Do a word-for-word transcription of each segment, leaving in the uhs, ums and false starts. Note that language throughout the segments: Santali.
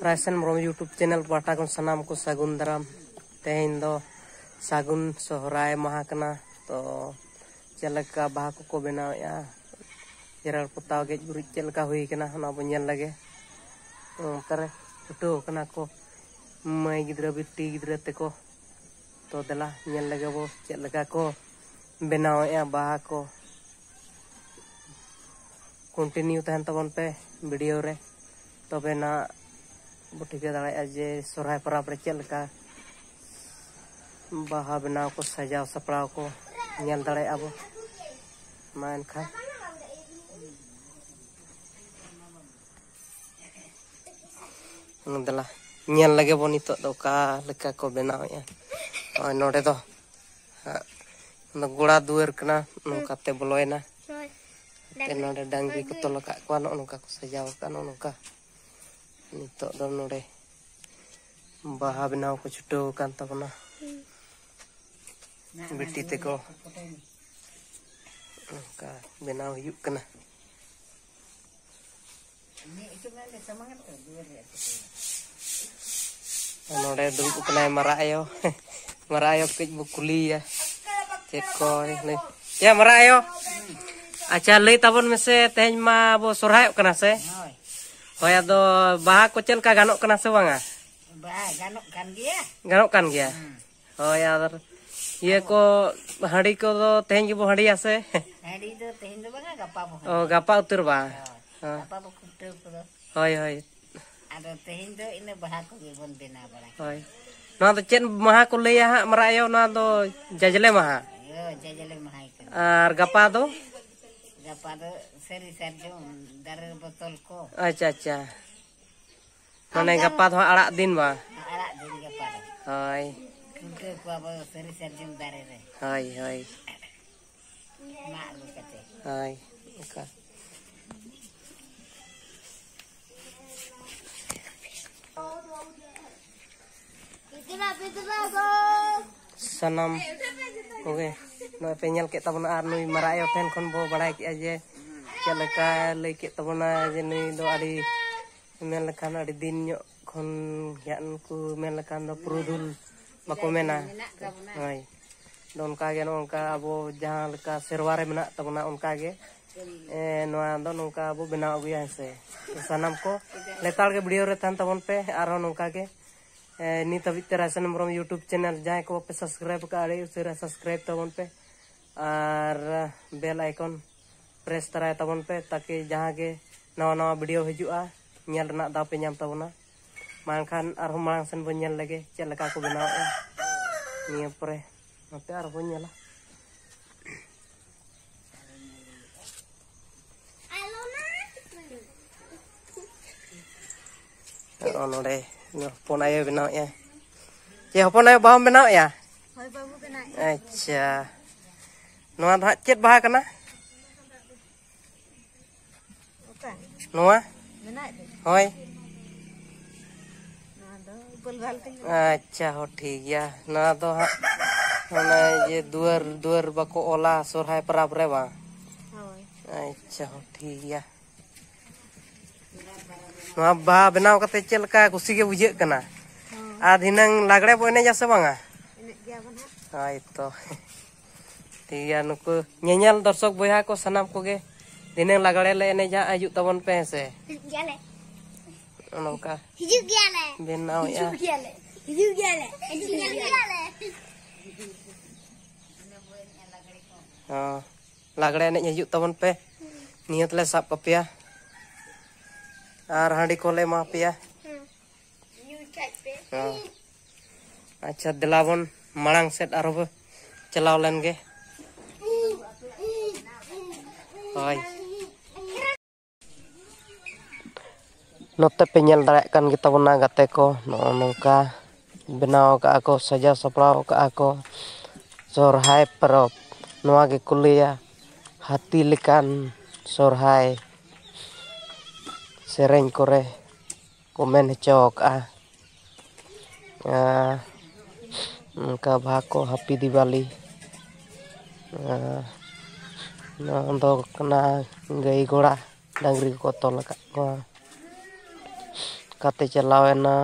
ᱨᱟᱭᱥᱮᱱ ᱢᱩᱨᱢᱩ YouTube channel ᱯᱟᱦᱴᱟ ᱠᱷᱚᱱ ᱥᱟᱱᱟᱢ ᱠᱚ ᱥᱟᱹᱜᱩᱱ ᱫᱟᱨᱟᱢ᱾ ᱛᱮᱦᱮᱧ ᱫᱚ ᱥᱟᱹᱜᱩᱱ ᱥᱚᱦᱨᱟᱭ ᱢᱟᱦᱟ ᱠᱟᱱᱟ, ᱛᱚ ᱪᱮᱫ ᱞᱮᱠᱟ ᱵᱟᱦᱟ ᱠᱚᱠᱚ ᱵᱮᱱᱟᱣᱮᱫᱼᱟ, ᱡᱮᱨᱮᱲ ᱯᱚᱛᱟᱣ ᱜᱮᱡ ᱜᱩᱨᱤᱡ ᱪᱮᱫ ᱞᱮᱠᱟ ᱦᱩᱭ ᱠᱟᱱᱟ, ᱚᱱᱟ ᱵᱚᱱ ᱧᱮᱞ ᱞᱮᱜᱮ᱾ ᱚᱱᱛᱮ ᱨᱮ ᱪᱷᱩᱴᱟᱹᱣ ᱠᱟᱱᱟ ᱠᱚ ᱢᱟᱹᱭ ᱜᱤᱫᱽᱨᱟᱹ ᱵᱤᱴᱤ ᱜᱤᱫᱽᱨᱟᱹ ᱛᱮᱠᱚ᱾ ᱛᱚ ᱫᱮᱞᱟ ᱧᱮᱞ ᱞᱮᱜᱮ ᱵᱚ ᱪᱮᱫ ᱞᱮᱠᱟ ᱠᱚ ᱵᱮᱱᱟᱣᱮᱫᱼᱟ ᱵᱟᱦᱟ ᱠᱚ᱾ Continue ᱛᱟᱦᱮᱱ ᱛᱟᱵᱚᱱ ᱯᱮ video ᱨᱮ, ᱛᱚᱵᱮ ᱱᱟᱜ ᱵᱚ ᱴᱷᱤᱠᱟᱹ ᱫᱟᱲᱮᱭᱟᱜᱼᱟ ᱡᱮ ᱥᱚᱦᱨᱟᱭ ᱯᱚᱨᱚᱵᱽ ᱨᱮ ᱪᱮᱫ ᱞᱮᱠᱟ ᱵᱟᱦᱟ ᱵᱮᱱᱟᱣ ᱠᱚ, ᱥᱟᱡᱟᱣ ᱥᱟᱯᱲᱟᱣ ᱠᱚ ᱧᱮᱞ ᱫᱟᱲᱮᱭᱟᱜᱼᱟ ᱵᱚ᱾ ᱢᱟ ᱮᱱᱠᱷᱟᱱ ᱫᱮᱞᱟ ᱧᱮᱞ ᱞᱮᱜᱮ ᱵᱚ ᱱᱤᱛᱚᱜ ᱫᱚ ᱚᱠᱟ ᱞᱮᱠᱟ ᱠᱚ ᱵᱮᱱᱟᱣᱮᱫᱼᱟ᱾ ᱱᱚᱜᱼᱚᱭ ᱱᱚᱰᱮ ᱫᱚ ᱦᱟᱸᱜ ᱚᱱᱟ ᱜᱚᱲᱟ ᱫᱩᱣᱟᱹᱨ ᱠᱟᱱᱟ, ᱱᱚᱝᱠᱟᱛᱮ ᱵᱚᱞᱚᱭᱮᱱᱟ᱾ ᱦᱳᱭ᱾ ᱛᱮ ᱱᱚᱰᱮ ᱰᱟᱝᱨᱤ ᱠᱚ ᱛᱚᱞ ᱟᱠᱟᱫ ᱠᱚᱣᱟ, ᱱᱚᱜᱼᱚ ᱱᱚᱝᱠᱟ ᱠᱚ ᱥᱟᱡᱟᱣ ᱟᱠᱟᱫ, ᱱᱚᱜᱼᱚ ᱱᱚᱝᱠᱟ᱾ ᱱᱤᱛᱚᱜ ᱫᱚ ᱱᱚᱰᱮ ᱵᱟᱦᱟ ᱵᱮᱱᱟᱣ ᱠᱚ ᱪᱷᱩᱴᱟᱹᱣ ᱟᱠᱟᱱ ᱛᱟᱵᱚᱱᱟ᱾ ᱵᱤᱴᱤ ᱛᱮᱠᱚ ᱚᱱᱠᱟ ᱵᱮᱱᱟᱣ ᱦᱩᱭᱩᱜ ᱠᱟᱱᱟ᱾ ᱱᱚᱰᱮ ᱫᱩᱲᱩᱵ ᱟᱠᱟᱱᱟᱭ ᱢᱟᱨᱟᱜ ᱟᱭᱳ᱾ ᱢᱟᱨᱟᱜ ᱟᱭᱳ ᱠᱟᱹᱡ ᱵᱚ ᱠᱩᱞᱤᱭᱮᱭᱟ ᱪᱮᱫ ᱠᱚ ᱞᱟᱹᱭ᱾ ᱭᱟ ᱢᱟᱨᱟᱜ ᱟᱭᱳ, ᱟᱪᱪᱷᱟ, ᱞᱟᱹᱭ ᱛᱟᱵᱚᱱ ᱢᱮᱥᱮ, ᱛᱮᱦᱮᱧ ᱢᱟ ᱵᱚ ᱥᱚᱨᱦᱟᱭᱚᱜ ᱠᱟᱱᱟ ᱥᱮ? ᱦᱳᱭ᱾ ᱦᱳᱭ, ᱟᱫᱚ ᱵᱟᱦᱟ ᱠᱚ ᱪᱮᱫ ᱞᱮᱠᱟ ᱜᱟᱱᱚᱜ ᱠᱟᱱᱟ ᱥᱮ ᱵᱟᱝᱟ? ᱵᱟᱦᱟ ᱜᱟᱱᱚᱜ ᱠᱟᱱ ᱜᱮᱭᱟ᱾ ᱜᱟᱱᱚᱜ ᱠᱟᱱ ᱜᱮᱭᱟ? ᱦᱩᱸ᱾ ᱦᱳᱭ, ᱟᱨ ᱤᱭᱟᱹ ᱠᱚ, ᱦᱟᱺᱰᱤ ᱠᱚᱫᱚ ᱛᱮᱦᱮᱧ ᱜᱮᱵᱚ ᱦᱟᱺᱰᱤᱭᱟ ᱥᱮ? ᱦᱟᱺᱰᱤ ᱫᱚ ᱛᱮᱦᱮᱧ ᱫᱚ ᱵᱟᱝᱟ, ᱜᱟᱯᱟ ᱵᱚ ᱚ, ᱦᱟᱺᱰᱤᱭᱟ᱾ ᱜᱟᱯᱟ ᱩᱛᱟᱹᱨ ᱵᱟ? ᱦᱳᱭ, ᱦᱮᱸ᱾ ᱜᱟᱯᱟ ᱵᱚ ᱠᱷᱩᱱᱴᱟᱹᱣ ᱠᱚᱫᱚ᱾ ᱦᱳᱭ, ᱦᱳᱭ᱾ ᱟᱫᱚ ᱛᱮᱦᱮᱧ ᱫᱚ ᱤᱱᱟᱹ ᱵᱟᱦᱟ ᱠᱚᱜᱮ ᱵᱚᱱ ᱵᱮᱱᱟᱣ ᱵᱟᱲᱟᱭᱟ᱾ ᱦᱳᱭ᱾ ᱱᱚᱣᱟ ᱫᱚ ᱪᱮᱫ ᱢᱟᱦᱟ ᱠᱚ ᱞᱟᱹᱭᱟ ᱦᱟᱸᱜ, ᱢᱟᱨᱟᱜ ᱟᱭᱳ? ᱱᱚᱣᱟ ᱫᱚ ᱡᱟᱡᱽᱞᱮ ᱢᱟᱦᱟ᱾ ᱦᱳᱭ, ᱡᱟᱡᱽᱞᱮ ᱢᱟᱦᱟ ᱜᱮ ᱠᱟᱱᱟ᱾ ᱟᱨ ᱜᱟᱯᱟ ᱫᱚ? ᱜᱟᱯᱟ ᱫᱚ ᱥᱟᱹᱨᱤ ᱥᱟᱨᱡᱚᱢ ᱫᱟᱨᱮ ᱨᱮ ᱵᱚ ᱛᱚᱞ ᱠᱚ᱾ ᱟᱪᱪᱷᱟ, ᱟᱪᱪᱷᱟ᱾ ᱢᱟᱱᱮ ᱜᱟᱯᱟ ᱫᱚ ᱦᱟᱸᱜ ᱟᱲᱟᱜ ᱫᱤᱱ ᱵᱟ? ᱟᱲᱟᱜ ᱫᱤᱱ ᱜᱟᱯᱟ ᱫᱚ᱾ ᱦᱳᱭ᱾ ᱠᱷᱩᱱᱴᱟᱹᱣ ᱠᱚᱣᱟ ᱵᱚ ᱥᱟᱹᱨᱤ ᱥᱟᱨᱡᱚᱢ ᱫᱟᱨᱮ ᱨᱮ᱾ ᱦᱳᱭ, ᱦᱳᱭ᱾ ᱢᱟᱜ ᱟᱹᱜᱩ ᱠᱟᱛᱮ᱾ ᱦᱳᱭ, ᱚᱱᱠᱟ᱾ ᱥᱟᱱᱟᱢ ᱠᱚᱜᱮ ᱱᱚᱜᱼᱚᱭ ᱯᱮ ᱧᱮᱞ ᱠᱮᱫ ᱛᱟᱵᱚᱱᱟ, ᱟᱨ ᱱᱩᱭ ᱢᱟᱨᱟᱜ ᱟᱭᱳ ᱴᱷᱮᱱ ᱠᱷᱚᱱ ᱵᱚ ᱵᱟᱲᱟᱭ ᱠᱮᱫᱼᱟ ᱡᱮ ᱪᱮᱫ ᱞᱮᱠᱟᱭ ᱞᱟᱹᱭ ᱠᱮᱫ ᱛᱟᱵᱚᱱᱟ ᱡᱮ ᱱᱩᱭ ᱫᱚ ᱟᱹᱰᱤ ᱢᱮᱱ ᱞᱮᱠᱷᱟᱱ ᱟᱹᱰᱤ ᱫᱤᱱ ᱧᱚᱜ ᱠᱷᱚᱱ ᱜᱮ ᱦᱟᱸᱜ ᱱᱩᱠᱩ ᱢᱮᱱ ᱞᱮᱠᱷᱟᱱ ᱫᱚ ᱯᱩᱨᱩᱫᱷᱩᱞ ᱵᱟᱠᱚ ᱢᱮᱱᱟ᱾ ᱢᱮᱱᱟᱜ ᱛᱟᱵᱚᱱᱟ᱾ ᱦᱳᱭ᱾ ᱟᱫᱚ ᱚᱱᱠᱟ ᱜᱮ ᱱᱚᱜᱼᱚ ᱱᱚᱝᱠᱟ ᱟᱵᱚ ᱡᱟᱦᱟᱸ ᱞᱮᱠᱟ ᱥᱮᱨᱣᱟ ᱨᱮ ᱢᱮᱱᱟᱜ ᱛᱟᱵᱚᱱᱟ, ᱚᱱᱠᱟ ᱜᱮ, ᱮ, ᱱᱚᱣᱟ ᱫᱚ ᱱᱚᱝᱠᱟ ᱵᱚ ᱵᱮᱱᱟᱣ ᱟᱹᱜᱩᱭᱟ, ᱦᱮᱸ ᱥᱮ᱾ ᱥᱟᱱᱟᱢ ᱠᱚ ᱞᱮᱛᱟᱲ ᱜᱮ ᱵᱷᱤᱰᱤᱭᱳ ᱨᱮ ᱛᱟᱦᱮᱱ ᱛᱟᱵᱚᱱ ᱯᱮ᱾ ᱟᱨᱦᱚᱸ ᱱᱚᱝᱠᱟ ᱜᱮ, ᱮ, ᱱᱤᱛ ᱦᱟᱹᱵᱤᱡ ᱛᱮ ᱨᱟᱭᱥᱚᱱ ᱦᱮᱢᱵᱨᱚᱢ YouTube ᱪᱮᱱᱮᱞ ᱡᱟᱦᱟᱸᱭ ᱠᱚ ᱵᱟᱯᱮ ᱥᱟᱵᱥᱠᱨᱟᱭᱤᱵ ᱟᱠᱟᱫᱼᱟ, ᱟᱹᱰᱤ ᱩᱥᱟᱹᱨᱟ ᱥᱟᱵᱥᱠᱨᱟᱭᱤᱵ ᱛᱟᱵᱚᱱ ᱯᱮ ᱟᱨ ᱵᱮᱞ ᱟᱭᱠᱚᱱ ᱯᱨᱮᱥ ᱛᱟᱨᱟᱭ ᱛᱟᱵᱚᱱ ᱯᱮ, ᱛᱟᱠᱤ ᱡᱟᱦᱟᱸ ᱜᱮ ᱱᱟᱣᱟ ᱱᱟᱣᱟ ᱵᱷᱤᱰᱤᱭᱳ ᱦᱤᱡᱩᱜᱼᱟ, ᱧᱮᱞ ᱨᱮᱱᱟᱜ ᱫᱟᱣ ᱯᱮ ᱧᱟᱢ ᱛᱟᱵᱚᱱᱟ᱾ ᱢᱟ ᱮᱱᱠᱷᱟᱱ ᱟᱨᱦᱚᱸ ᱢᱟᱲᱟᱝ ᱥᱮᱱ ᱵᱚᱱ ᱧᱮᱞ ᱞᱮᱜᱮ ᱪᱮᱫ ᱞᱮᱠᱟ ᱠᱚ ᱵᱮᱱᱟᱣᱮᱫᱼᱟ᱾ ᱱᱤᱭᱟᱹ ᱯᱚᱨᱮ ᱱᱚᱛᱮ ᱟᱨᱦᱚᱸ ᱵᱚᱱ ᱧᱮᱞᱟ᱾ ᱱᱚᱜᱼᱚ ᱱᱚᱰᱮ ᱦᱚᱯᱚᱱ ᱟᱭᱳ ᱵᱮᱱᱟᱣᱮᱫᱼᱟ᱾ ᱪᱮ ᱦᱚᱯᱚᱱ ᱟᱭᱳ, ᱵᱟᱦᱟᱢ ᱵᱮᱱᱟᱣᱮᱫᱼᱟ? ᱦᱳᱭ, ᱵᱟᱹᱵᱩ ᱵᱮᱱᱟᱣᱮᱫᱼᱟ᱾ ᱟᱪᱪᱷᱟ, ᱱᱚᱣᱟ ᱫᱚ ᱦᱟᱸᱜ ᱪᱮᱫ ᱵᱟᱦᱟ ᱠᱟᱱᱟ? ᱚᱠᱟ? ᱱᱚᱣᱟ? ᱢᱮᱱᱟᱜ ᱫᱚ᱾ ᱦᱳᱭ᱾ ᱱᱚᱣᱟ ᱫᱚ ᱵᱳᱞ ᱵᱟᱞ ᱛᱮ᱾ ᱟᱪᱪᱷᱟ, ᱦᱚᱸ, ᱴᱷᱤᱠ ᱜᱮᱭᱟ᱾ ᱱᱚᱣᱟ ᱫᱚ ᱦᱟᱸᱜ ᱚᱱᱮ ᱡᱮ ᱫᱩᱣᱟᱹᱨ, ᱫᱩᱣᱟᱹᱨ ᱵᱟᱠᱚ ᱚᱞᱟ ᱥᱚᱨᱦᱟᱭ ᱯᱚᱨᱚᱵᱽ ᱨᱮ ᱵᱟᱝ? ᱦᱳᱭ᱾ ᱟᱪᱪᱷᱟ, ᱦᱚᱸ, ᱴᱷᱤᱠ ᱜᱮᱭᱟ᱾ ᱱᱚᱣᱟ ᱵᱟᱦᱟ ᱵᱮᱱᱟᱣ ᱠᱟᱛᱮ ᱪᱮᱫ ᱞᱮᱠᱟ ᱠᱩᱥᱤ ᱜᱮ ᱵᱩᱡᱷᱟᱹᱜ ᱠᱟᱱᱟ? ᱦᱚᱸ᱾ ᱟᱨ ᱫᱷᱤᱱᱟᱹᱝ ᱞᱟᱜᱽᱲᱮ ᱵᱚ ᱮᱱᱮᱡᱟ ᱥᱮ ᱵᱟᱝᱟ? ᱮᱱᱮᱡ ᱜᱮᱭᱟ ᱵᱚᱱ ᱦᱟᱸᱜ᱾ ᱦᱳᱭ ᱛᱚ᱾ ᱴᱷᱤᱠ ᱜᱮᱭᱟ, ᱱᱩᱠᱩ ᱧᱮᱧᱮᱞ ᱫᱚᱨᱥᱚᱠ ᱵᱚᱭᱦᱟ ᱠᱚ ᱥᱟᱱᱟᱢ ᱠᱚᱜᱮ ᱫᱷᱤᱱᱟᱹᱝ ᱞᱟᱜᱽᱲᱮ ᱞᱮ ᱮᱱᱮᱡᱟ, ᱦᱤᱡᱩᱜ ᱛᱟᱵᱚᱱ ᱯᱮ, ᱦᱮᱸ ᱥᱮ? ᱦᱤᱡᱩᱜ ᱜᱮᱭᱟᱞᱮ᱾ ᱱᱚᱝᱠᱟ ᱦᱤᱡᱩᱜ ᱜᱮᱭᱟᱞᱮ᱾ ᱵᱮᱱᱟᱣᱮᱫᱼᱟ᱾ ᱦᱤᱡᱩᱜ ᱜᱮᱭᱟᱞᱮ᱾ ᱦᱤᱡᱩᱜ ᱜᱮᱭᱟᱞᱮ᱾ ᱦᱤᱡᱩᱜ ᱜᱮᱭᱟᱞᱮ᱾ ᱦᱚᱸ, ᱞᱟᱜᱽᱲᱮ ᱮᱱᱮᱡ ᱦᱤᱡᱩᱜ ᱛᱟᱵᱚᱱ ᱯᱮ᱾ ᱱᱤᱭᱟᱹ ᱛᱮᱞᱮ ᱥᱟᱵ ᱠᱟᱯᱮᱭᱟ᱾ ᱟᱨ ᱦᱟᱺᱰᱤ ᱠᱚᱞᱮ ᱮᱢᱟ ᱯᱮᱭᱟ᱾ ᱦᱮᱸ᱾ ᱧᱩᱭ ᱠᱷᱟᱡ ᱯᱮ᱾ ᱦᱮᱸ᱾ ᱟᱪᱪᱷᱟ, ᱫᱮᱞᱟ ᱵᱚᱱ ᱢᱟᱲᱟᱝ ᱥᱮᱫ ᱟᱨᱦᱚᱸ ᱵᱚ ᱪᱟᱞᱟᱣ ᱞᱮᱱ ᱜᱮ᱾ ᱦᱳᱭ᱾ ᱱᱚᱛᱮ ᱯᱮ ᱧᱮᱞ ᱫᱟᱲᱮᱭᱟᱜ ᱠᱟᱱ ᱜᱮᱛᱟ ᱵᱚᱱᱟ ᱜᱟᱛᱮ ᱠᱚ, ᱱᱚᱜᱼᱚ ᱱᱚᱝᱠᱟ ᱵᱮᱱᱟᱣ ᱟᱠᱟᱫᱼᱟ ᱠᱚ, ᱥᱟᱡᱟᱣ ᱥᱟᱯᱲᱟᱣ ᱟᱠᱟᱫᱼᱟ ᱠᱚ᱾ ᱥᱚᱨᱦᱟᱭ ᱯᱚᱨᱚᱵᱽ, ᱱᱚᱣᱟ ᱜᱮᱠᱚ ᱞᱟᱹᱭᱟ ᱦᱟᱹᱛᱤ ᱞᱮᱠᱟᱱ ᱥᱚᱨᱦᱟᱭ᱾ ᱥᱮᱨᱮᱧ ᱠᱚᱨᱮ ᱠᱚ ᱢᱮᱱ ᱦᱚᱪᱚ ᱟᱠᱟᱫᱼᱟ᱾ ᱟᱨ ᱱᱚᱝᱠᱟ ᱵᱟᱦᱟ ᱠᱚ, ᱦᱟᱹᱯᱤ ᱫᱤᱣᱟᱞᱤ᱾ ᱟᱨ ᱱᱚᱣᱟ ᱫᱚ ᱠᱟᱱᱟ ᱜᱟᱹᱭ ᱜᱚᱲᱟ, ᱰᱟᱹᱝᱨᱤ ᱠᱚᱠᱚ ᱛᱚᱞ ᱟᱠᱟᱫ ᱠᱚᱣᱟ᱾ ᱜᱟᱛᱮ ᱪᱟᱞᱟᱣ ᱮᱱᱟ᱾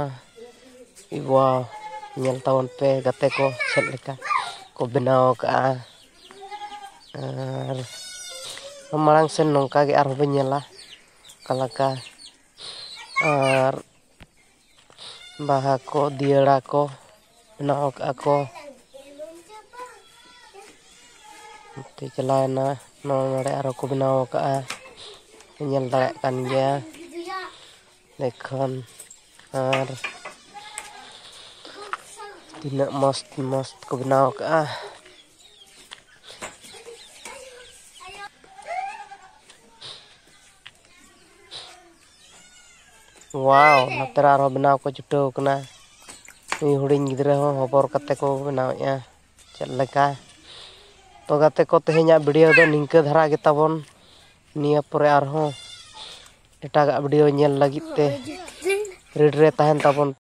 ᱤ ᱵᱟᱵᱟ, ᱧᱮᱞ ᱛᱟᱵᱚᱱ ᱯᱮ ᱜᱟᱛᱮ ᱠᱚ ᱪᱮᱫ ᱞᱮᱠᱟ ᱠᱚ ᱵᱮᱱᱟᱣ ᱟᱠᱟᱜᱼᱟ᱾ ᱟᱨ ᱢᱟᱲᱟᱝ ᱥᱮᱱ ᱱᱚᱝᱠᱟ ᱜᱮ ᱟᱨᱦᱚᱸ ᱵᱚᱱ ᱧᱮᱞᱟ ᱚᱠᱟ ᱞᱮᱠᱟ᱾ ᱟᱨ ᱵᱟᱦᱟ ᱠᱚ, ᱫᱤᱭᱟᱹᱲᱟ ᱠᱚ ᱵᱮᱱᱟᱣ ᱟᱠᱟᱜᱼᱟ ᱠᱚ᱾ ᱱᱚᱛᱮ ᱪᱟᱞᱟᱣᱮᱱᱟ, ᱱᱚᱣᱟ ᱱᱚᱰᱮ ᱟᱨᱦᱚᱸ ᱠᱚ ᱵᱮᱱᱟᱣ ᱟᱠᱟᱜᱼᱟ, ᱧᱮᱞ ᱫᱟᱲᱮᱭᱟᱜ ᱠᱟᱱ ᱜᱮᱭᱟ ᱮᱠᱷᱚᱱ᱾ ᱟᱨ ᱛᱤᱱᱟᱹᱜ ᱢᱚᱥᱛ ᱢᱚᱥᱛ ᱠᱚ ᱵᱮᱱᱟᱣ ᱟᱠᱟᱜᱼᱟ᱾ ᱳᱣᱟᱣ, ᱱᱚᱛᱮ ᱨᱮ ᱟᱨᱦᱚᱸ ᱵᱮᱱᱟᱣ ᱠᱚ ᱪᱷᱩᱴᱟᱹᱣ ᱠᱟᱱᱟ᱾ ᱱᱩᱭ ᱦᱩᱰᱤᱧ ᱜᱤᱫᱽᱨᱟᱹ ᱦᱚᱸ ᱦᱚᱵᱚᱨ ᱠᱟᱛᱮ ᱠᱚ ᱵᱮᱱᱟᱣᱮᱫᱼᱟ᱾ ᱪᱮᱫ ᱞᱮᱠᱟ? ᱛᱚ ᱜᱟᱛᱮ ᱠᱚ, ᱛᱮᱦᱮᱧᱟᱜ ᱵᱷᱤᱰᱤᱭᱳ ᱫᱚ ᱱᱤᱝᱠᱟᱹ ᱫᱷᱟᱨᱟ ᱜᱮ ᱛᱟᱵᱚᱱ᱾ ᱱᱤᱭᱟᱹ ᱯᱚᱨᱮ ᱟᱨᱦᱚᱸ ᱮᱴᱟᱜᱟᱜ ᱵᱷᱤᱰᱤᱭᱳ ᱧᱮᱞ ᱞᱟᱹᱜᱤᱫ ᱛᱮ ᱨᱮᱰᱤ ᱨᱮ ᱛᱟᱦᱮᱱ ᱛᱟᱵᱚᱱ